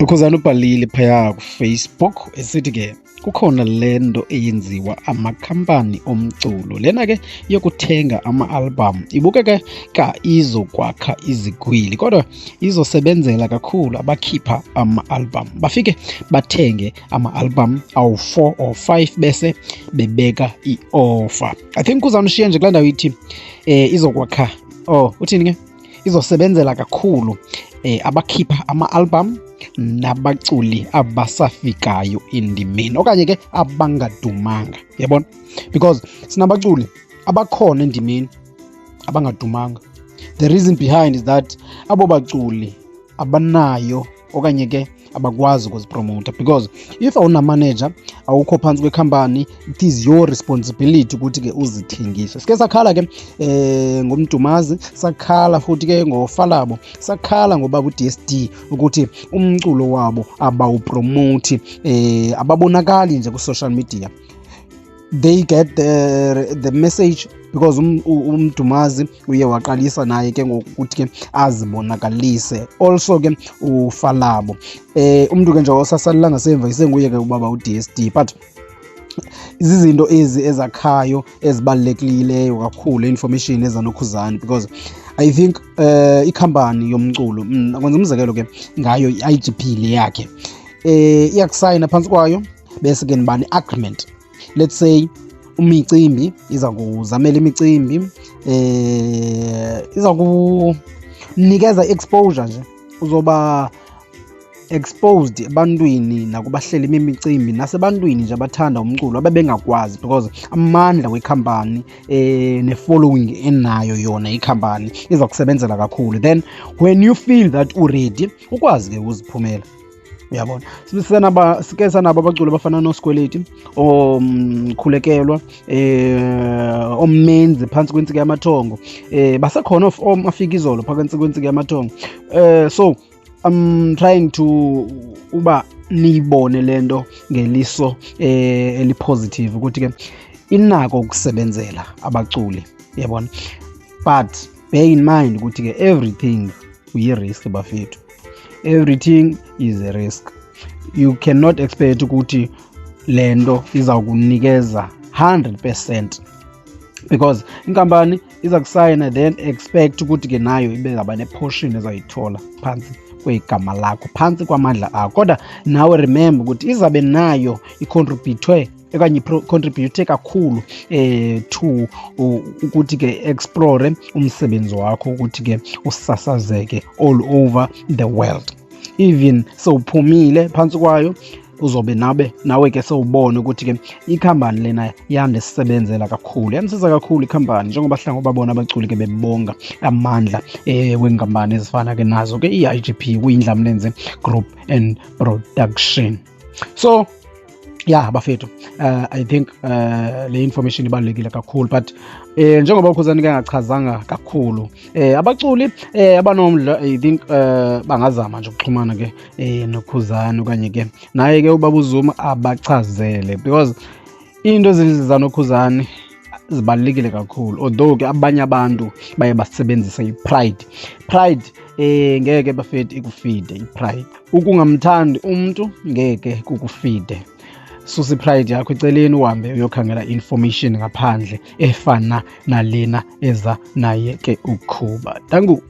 Ukhuzani ubhalile phaya kuFacebook esithi ke kukhona le nto eyenziwa amakhampani omculo lena ke yokuthenga ama-album ibukeke ka izokwakha izigwili kodwa izosebenzela kakhulu abakhipha ama-album bafike bathenge ama-album awu-4 or 5 bese bebeka i-offer. I think kuzawunishiya nje kulaa ndawo ithi izokwakha, oh, uthini ke, izosebenzela kakhulu abakhipha ama-album nabaculi abasafikayo endimeni okanye ke abangadumanga, yabona, because sinabaculi abakhona endimeni abangadumanga. The reason behind is that abo baculi abanayo okanye ke abakwazi ukuzipromota, because if awunamanager, awukho phantsi kwekhampani, it is your responsibility ukuthi ke uzithengise. Sike sakhala ke ngomdumazi, sakhala futhi ke ngofalabo, sakhala ngobaba u-DSD ukuthi umculo wabo abawupromoti, ababonakali nje ku-social media. They get the message because umdumazi uye waqalisa naye ke ngokuthi ke azibonakalise, also ke ufalabo. Umntu ke nje osasalela ngasemva isenguye ke ubaba u-DSD, but zizinto ezi ezakhayo ezibalulekileyo kakhulu, information ezanokhuzani, because I think ikhampani yomculo, kwenza umzekelo ke ngayo i-IGP le yakhe, iyakusayina phantsi kwayo bese ke niba ne-agreement. Let's say umicimbi iza kuzamela imicimbi, iza kunikeza exposure nje, uzoba exposed ebantwini nakubahleli bemicimbi nasebantwini nje abathanda umculo abebengakwazi, because amandla wekhampani ne-following enayo yona ikhampani iza kusebenzela kakhulu. Then when you feel that uready, ukwazi ke uziphumela, uyabona. Senaba sike sanabo abaculi abafana noSkweleti, omkhulekelwa, omenzi phantsi kwentsika yamathongo, basekhona omafikizolo phantsi kwentsika yamathongo. So I'm trying to uba niyibone le nto ngeliso elipositive ukuthi ke inako ukusebenzela abaculi, uyabona, but bear in mind ukuthi ke everything uyi-risk, bafethu, everything is a risk. You cannot expect ukuthi le nto iza kunikeza 100%, because inkampani iza kusayina, then expect ukuthi ke nayo ibe zaba ne-portion ezayithola phantsi kwegama lakho, phantsi kwamandla akho. Kodwa nawe remember ukuthi izabe nayo icontribute okanye icontribute kakhulu to ukuthi ke explore umsebenzi wakho ukuthi ke usasazeke all over the world. Even sewuphumile phantsi kwayo, uzobe nabe nawe ke sewubone ukuthi ke ikhampani lena yandisebenzela kakhulu, yandisiza kakhulu ikhampani, njengoba hlanga babona abaculi ke bebonga amandla wenkampani ezifana ke nazo ke i-IGP kuyindlamlenze Group and Production. So yeah bafethu, I think le information ibalulekile kakhulu, but njengoba ukhuzani ke angachazanga kakhulu, abaculi abanomdla, I think bangazama nje ukuxhumana ke nokhuzani okanye ke naye ke ubaba uZuma abachazele, because into ezizanokhuzani zibalulekile kakhulu, although ke abanye abantu baye basebenzise i-pride. Pride ngeke bafethu ikufide i-pride. Ukungamthandi umuntu ngeke kukufide. Susa i-pride yakho eceleni, uhambe uyokhangela information ngaphandle efana nalena eza naye ke ukhuba. Danku.